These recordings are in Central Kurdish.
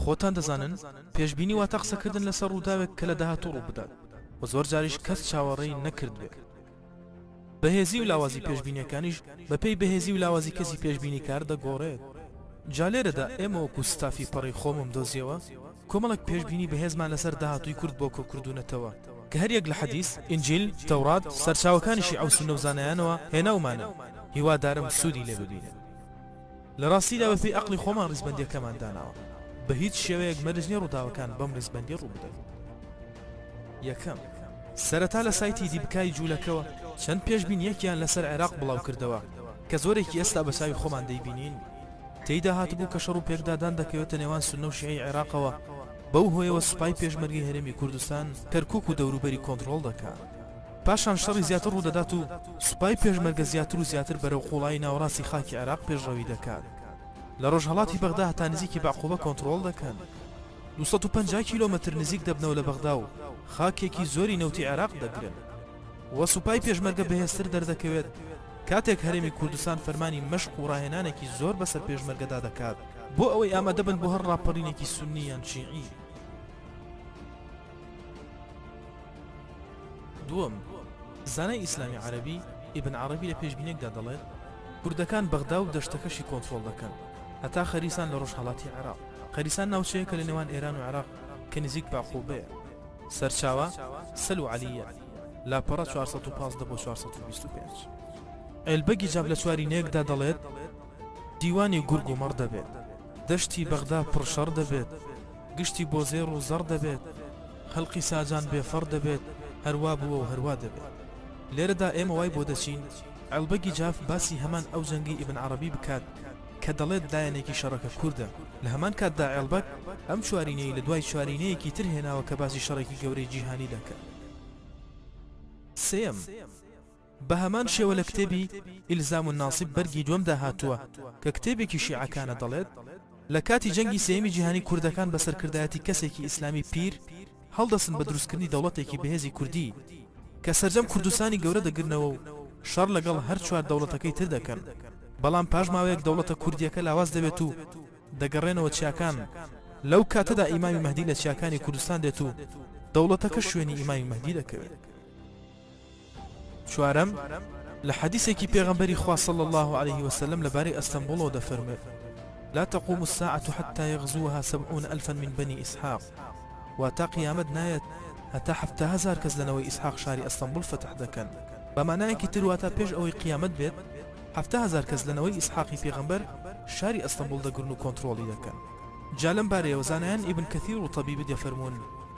خۆتان دەزانن پێشبینی واتە قسەکردن لەسەر ڕووداوێک کە لە داهاتوو ڕووبدات و زۆر جاریش کەس چاوەڕێی نەکردبێت. بەهێزی و لاوازی پێشبینیەکانیش بەپێی بەهێزی و لاوازی کەسی پێشبینیکار دەگۆڕێت. جا لێرەدا ئێمە وەکو ستافی پەڕەی خۆمم دۆزیەوە کۆمەڵێک پێشبینی بەهێزمان لەسەر داهاتووی کورد بۆ کۆکردوونەتەوە کە هەریەک لە حەدیس، ئینجیل، تەورات، سەرچاوەکانی شیعە و سوننە و زانایانەوە هێناومانن، هیوادارم سوودی لێ ببینن. لە ڕاستیدا بەپێی ئەقڵی خۆمان ڕیزبەندیەکەمان داناوە، بە هیچ شێوەیەک مەرج نیە ڕووداوەکان بەم ڕیزبەندیە ڕووبدەن. یەکەم، سەرەتا لە سایتی دیبکای جوولەکەوە چەند پێشبینیەکیان لەسەر عێراق بڵاوکردەوە کە زۆرێکی ئێستا بە چاوی خۆمان دەیبینین. تێیدا هاتبوو کە شەڕ و پێکدادان دەکەوێتە نێوان سوننە و شیعەی عێراقەوە، بەو هۆیەوە سوپای پێشمەرگەی هەرێمی کوردستان کەرکوک و دەوروبەری کۆنتڕۆڵ دەکات. پاشان شەڕی زیاتر ڕوودەدات و سوپای پێشمەرگە زیاتر و زیاتر بەرەو قوڵایی ناوەڕاستی خاکی عێراق پێشڕەوی دەکات. لە ڕۆژهەڵاتی بەغدا هەتا نزیکی بەعقوبە کۆنتڕۆڵ دەکەن. 250 کیلۆمەتر نزیک دەبنەوە لە بەغدا و خاکێکی زۆری نەوتی عێراق دەگرن. وە سوپای پێشمەرگە بەهێزتر دەردەکەوێت کاتێک هەرێمی کوردستان فەرمانی مەشق و ڕاهێنانێکی زۆر بەسەر پێشمەرگەدا دەکات بۆ ئەوەی ئامادەبن بۆ هەر ڕاپەڕینێکی سوننی یان شیعی. دووەم، زانای ئیسلامی عەرەبی، ئیبن عەڕەبی لە پێشبینیەکدا دەڵێت، کوردەکان بەغدا و دەشتەکەشی کۆنترۆڵ دەکەن هەتا خەریسان لە ڕۆژهەڵاتی عێراق. خەریسان ناوچەیەکە لە نێوان ئێران و عێراق کە نزیک بەعقوبەیە. سەرچاوە، سەلو عەلیە، لاپەڕە 415 بۆ 425. عێلبەگی جاف لە چوارینەیەکدا دەڵێت، دیوانی گورگ و مەڕ دەبێت، دەشتی بەغدا پڕ شەڕ دەبێت، گشتی بۆ زێڕ و زەڕ دەبێت، خەڵقی ساجان بێ فەڕ دەبێت، هەروا بووە و هەروا دەبێت. لێرەدا ئێمە وای بۆ دەچین عێڵبەگی جاف باسی هەمان ئەو جەنگەی ئیبن عەڕەبی بکات کە دەڵێت لایەنێکی شەڕەکە کوردە، لە هەمان کاتدا عێڵبەگ ئەم چوارینەی لە دوای چوارینەیەکی تر هێناوە کە باسی شەڕێکی گەورەی جیهانی دەکات. سێیەم. بە هەمان شێوە لە کتێبی، الزام الناصب، بەرگی دووەمدا هاتووە کە کتێبێکی شیعەکانە دەڵێت، لە کاتی جەنگی سێیەمی جیهانی کوردەکان بە سەرکردایەتی کەسێکی ئیسلامی پیر هەڵدەستن بە دروستکردنی دەوڵەتێکی بەهێزی کوردی کە سەرجەم کوردستانی گەورە دەگرنەوە و شەڕ لەگەڵ هەر چوار دەوڵەتەکەی تر دەکەن بەڵام پاش ماوەیەک دەوڵەتە کوردیەکە لاواز دەبێت و دەگەڕێنەوە چیاکان لەو کاتەدا ئیمامی مەهدی لە چیاکانی کوردستان دێت و دەوڵەتەکە شوێنی ئیمامی مەهدی دەکەوێت. چوارەم، لە حەدیسێکی پێغەمبەری خوا صلی اللە علیه وسلم لەبارەی ئەستەنبوڵەوە دەفەرموێت، لا تقوم الساعە حتی یغزوها سبعون الفا من بنی اسحاق، واتە، قیامەت نایەت هەتا 70,000 کەس لە نەوەی ئیسحاق شاری ئەستەنبوڵ فەتح دەکەن، بە مانایەکی تر واتە پێش ئەوەی قیامەت بێت 70,000 کەس لە نەوەی ئیسحاقی پێغەمبەر شاری ئەستەنبوڵ دەگرن و کۆنتڕۆڵی دەکەن. جا لەم بارەیەوە زانایان ئیبن کەثیر و طەبیبی دەفەرموون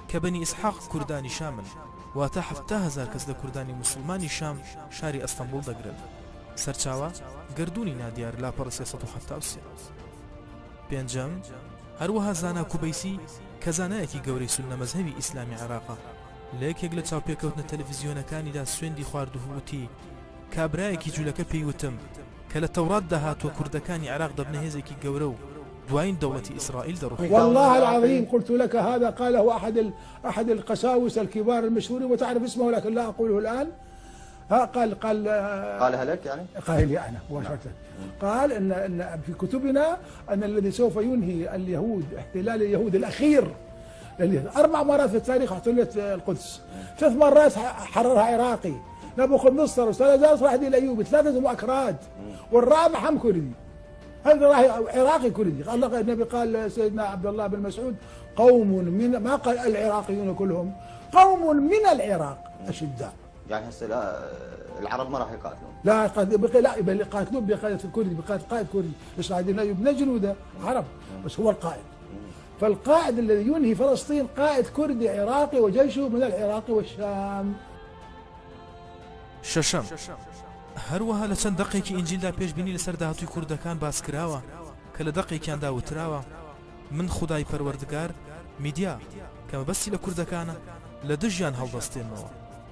کە بەنی ئیسحاق کوردانی شامن، واتە 70,000 کەس لە کوردانی موسڵمانی شام شاری ئەستەنبوڵ دەگرن. سەرچاوە، گەردوونی نادیار، لاپەڕە 373. پێنجەم، هەروەها زانا کوبەیسی کە زانایەکی گەورەی سوننە مەزهەبی ئیسلامی عێراقە، لە یەکێک لە چاوپێکەوتنە تەلەفزیۆنەکانیدا سوێندی خواردوه وتی، کابرایەکی جولەکە پێی وتم کە لە تەوراتدا هاتووە کوردەکانی عێراق دەبنە هێزێکی گەورە و دوایین دەوڵەتی ئیسرائیل دەڕوخێنن. والله العظيم قلت لك هذا قاله أحد أحد القساوسة الكبار المشهورين وتعرف اسمه لكن لا أقوله الآن ها قال قال قالها لك يعني؟ قال لي أنا مباشرة قال أن أن في كتبنا أن الذي سوف ينهي اليهود احتلال اليهود الأخير لأن أربع مرات في التاريخ احتلت القدس ثلاث مرات حررها عراقي نبوخذ نصر وسلازار صلاح الدين الأيوبي ثلاثة هم أكراد والرابع هم كردي هذا عراقي كردي قال النبي قال سيدنا عبد الله بن مسعود قوم من ما قال العراقيون كلهم قوم من العراق أشداء يعني هسه لا العرب ما راح يقاتلون لا قد لا بل يقاتلون بقيادة الكردي بقيادة قائد كردي صلاح الدين الأيوبي من جنوده عرب بس هو القائد فالقائد الذي ينهي فلسطين قائد كردي عراقي وجيشه من العراق والشام شەشەم، هەروەها لە چەند دەقێکی ئینجیلدا پێشبینی لەسەر داهاتووی کوردەکان باسکراوە کە لە دەقێکیاندا وتراوە، من خودای پەروەردگار، میدیا، کە مەبەستی لە کوردەکانە، لە دژیان هەڵدەستێنمەوە.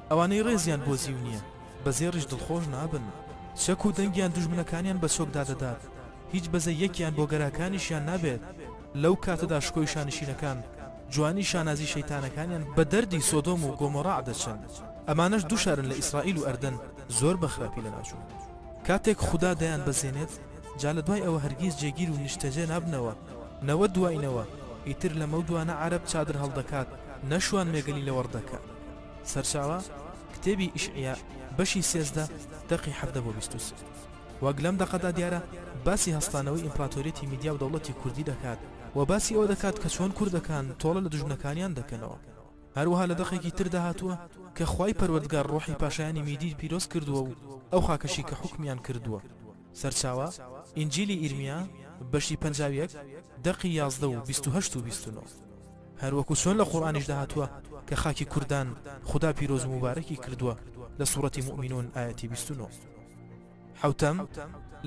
ئەوانەی ڕێزیان بۆ زیو نییە، بە زێڕیش دڵخۆش نابن. چەک و دەنگیان دوژمنەکانیان بە چۆکدا دەدات، هیچ بەزەییەکیان بۆ گەراکانیشیان نابێت. لەو کاتەدا شکۆی شانشینەکان، جوانی شانازی شەیتانەکانیان بە دەردی سۆدۆم و گۆمۆڕاع دەچن. ئەمانەش دوو شارن لە ئیسرائیل و ئەردەن زۆر بە خراپی لەناوچوون. کاتێک خودا دەیانبەزێنێت، جا لە دوای ئەوە هەرگیز جێگیر و نیشتەجێ نابنەوە، نەوە دوای نەوە. ئیتر لەمەودوا نە عەرەب چادر هەڵدەکات نە شوان مێگەلی لەوەڕ دەکات. سەرچاوە، کتێبی ئیشعیا، بەشی 13، دەقی 17 بۆ 23. وەک لەم دەقەدا دیارە باسی هەستانەوەی ئیمپراتۆریەتی میدیا و دەوڵەتی کوردی دەکات و باسی ئەوە دەکات کە چۆن کوردەکان تۆڵە لە دوژمنەکانیان دەکەنەوە. هەروەها لە دەقێکی تردا هاتووە کە خوای پەروەردگار ڕۆحی پاشایانی میدی پیرۆز کردووە و ئەو خاکەشی کە حوکمیان کردووە. سەرچاوە، ئینجیلی ئیرمیا، بەشی 51، دەقی 11 و 28 و 29. هەروەکو چۆن لە قورئانیشدا هاتووە کە خاکی کوردان خودا پیرۆز و موبارەکی کردووە لە سوڕەتی موئمینون ئایەتی 29. حەوتەم،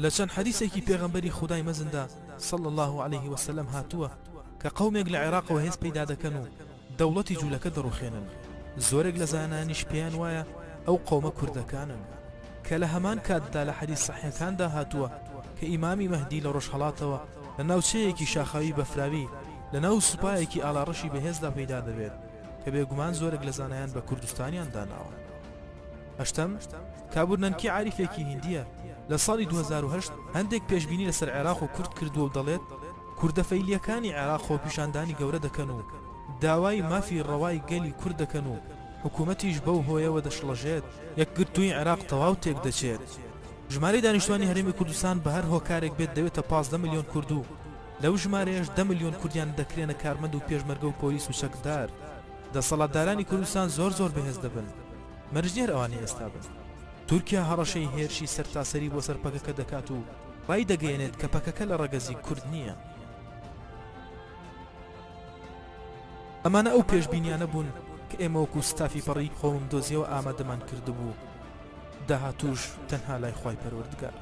لە چەند حەدیسێکی پێغەمبەری خودای مەزندا، صلی اللە علیه وسلم، هاتووە کە قەومێک لە عێراقەوە هێز پەیدا دەکەن و دەوڵەتی جوولەکە دەڕوخێنن، زۆرێک لە زانایانیش پێیان وایە ئەو قەومە کوردەکانن، کە لە هەمان کاتدا لە حەدیس سەحیحەکاندا هاتووە کە ئیمامی مەهدی لە ڕۆژهەڵاتەوە لە ناوچەیەکی شاخاوی بەفراوی لە ناو سوپایەکی ئاڵاڕەشی بەهێزدا پەیدا دەبێت کە بێگومان زۆرێک لە زانایان بە کوردستانیان داناوە. هەشتەم، کابور نەنکی عاریفێکی هیندییە، لە ساڵی 2008 هەندێک پێشبینی لەسەر عێراق و کورد کردووە و دەڵێت، کوردە فەیلییەکانی عێراق خۆپیشاندانی گەورە دەکەن و داوای مافی ڕەوای گەلی کورد دەکەن و حکومەتیش بەو هۆیەوە دەشڵەژێت، یەکگرتوویی عێراق تەواو تێکدەچێت. ژمارەی دانیشتوانی هەرێمی کوردستان بە هەر هۆکارێک بێت دەبێتە 15 ملیۆن کورد و لەو ژمارەیەش دە ملیۆن کوردیان دەکرێنە کارمەند و پێشمەرگە و پۆلیس و چەکدار. دەسەڵاتدارانی کوردستان زۆر زۆر بەهێز دەبن. مەرج نیە هەر ئەوانەی ئێستا بن. تورکیا هەڕەشەی هێرشی سەرتاسەری بۆ سەر پەکەکە دەکات و ڕایدەگەیەنێت کە پەکەکە لە ڕەگەزی کورد نییە. ئەمانە ئەو پێشبینیانە بوون کە ئێمە وەکو ستافی پەڕی خۆمم دۆزیەوە ئامادەمان کردبوو. داهاتووش تەنها لای خوای پەروەردگارە.